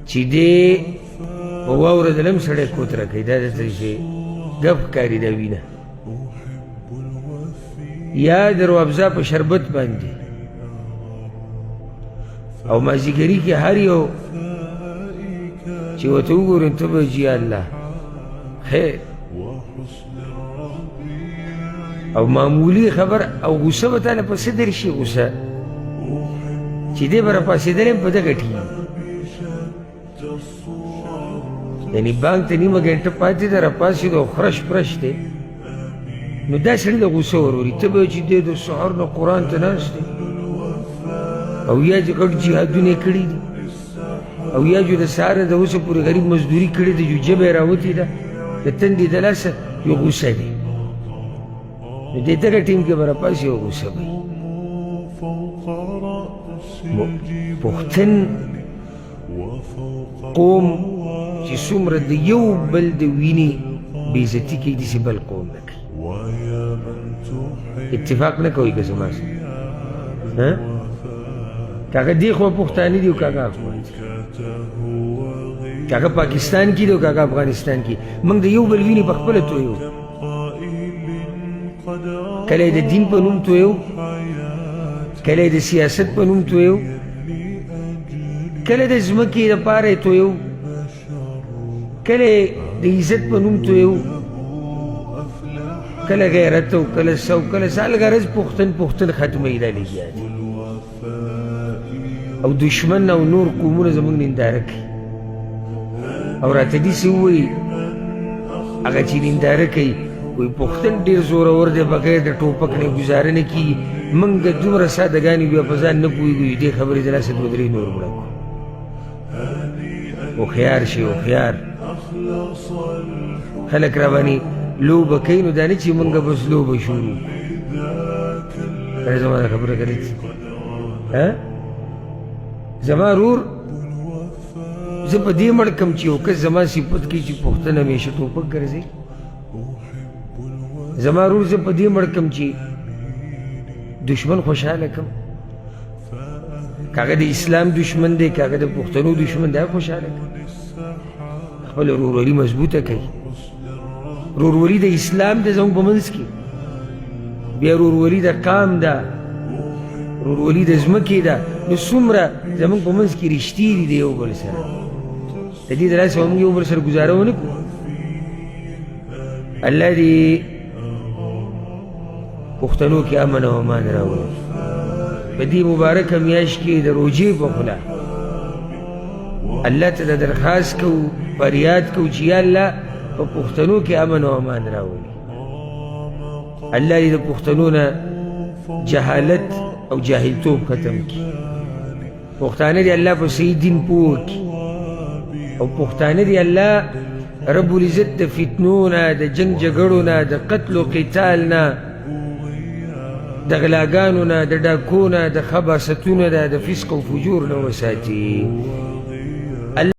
چې دی په واوره د لم سړی کوتره کوي، دا داسې چې ګپ ښکاري دا وینه، یا د روابزا په شربت باندې. او مازیګري کې هر یو چې ورته وګورې ته به چې یا الله خیر. او معمولي خبر او غوسه به تاله په څه درشي، غوسه چې دی به راپاڅېدلی هم په دغه ټیم، یعنی بانک ته نیمه ګنټه پاتې ده، راپاڅېدو او خرش پرش دی، نو دا سړي له غوسه وروري. ته به چې دی د سهار نه قرآن ته ناست دی او یا چې غټ جهادونه یې کړي دي او یا چې د سهار نه د اوسه پورې غریب مزدوري کړې ده، چې ژبه یې راوتې ده د تندې د لاسه، یو غوسه دی. نو دې دغه ټیم کې به راپاڅي او غوسه به وي. پښتن قوم چې څومره د یو بل د وینې بېعزتي کوي، داسې بل قوم نه کوي. اتفاق نه کوي که زما سره؟ که هغه دې خوا پښتانه دي او که هغه اخوا دي، که هغه پاکستان کې دي او که هغه افغانستان کې، موږ د یو بل وینې په خپله تویو. کله د دین په نوم تویو، کله د سیاست په نوم تویو، کله د ځمکې لپاره یې تویو، کله د عزت په نوم تویو، کله غیرت او کله څه او کله څه. الغرض پښتن پښتن ختموي دا لګیا دي، او دشمن او نور قومونه زموږ ننداره کوي او راته داسې ووایي، هغه چې ننداره کوي وایي پښتن ډېر زورور دی، بغیر د ټوپک نه ګزاره نه کېږي. موږ دومره سادهګانې بیا په ځان نه پوهېږو چې دې خبرې د لاسه دوه درې نور مړه کړو. هوښیار شي، هوښیار خلک را باندې لوبه کوي، نو دا نه چې موږ بس لوبه شروع کړو. زما دا خبره غلطي؟ زما رور زه په دې مړ کم چې یو کس زما صفت کوي چې پښتنه همیشه ټوپک ګرځي. زما رور زه په دې مړ کم چې دشمن خوشحاله کم، که هغه د اسلام دشمن دی، که هغه د پښتنو دشمن دی، خوشحاله کم. خپله ورورولي مضبوطه کوي. ورورولي د اسلام د زموږ په منځ کې، بیا ورورولي د قام ده، ورورولي د ځمکې ده. نو څومره زموږ په منځ کې رشتې دي د یو بل سره، د دې د لاسه به موږ یو بل سره ګزاره ونه کړو. الله دې پښتنو کې امن او امان راولي. په دې مبارکه میاشت کې د روژې په خوله الله ته د درخواست کوو، فریاد کوو چې یا الله په پښتنو کې امن او امان راولي. الله دې د پښتنو نه جهالت او جاهلتوب ختم کړي. پښتانه دې الله په صحیح دین پوه کړي، او پښتانه دې الله رب العزت د فتنو نه، د جنگ جګړو نه، د قتل و قتال نه، د غلاګانو نه، د ډاکو نه، د خباستونو نه، د فسق او فجور نه وساتي.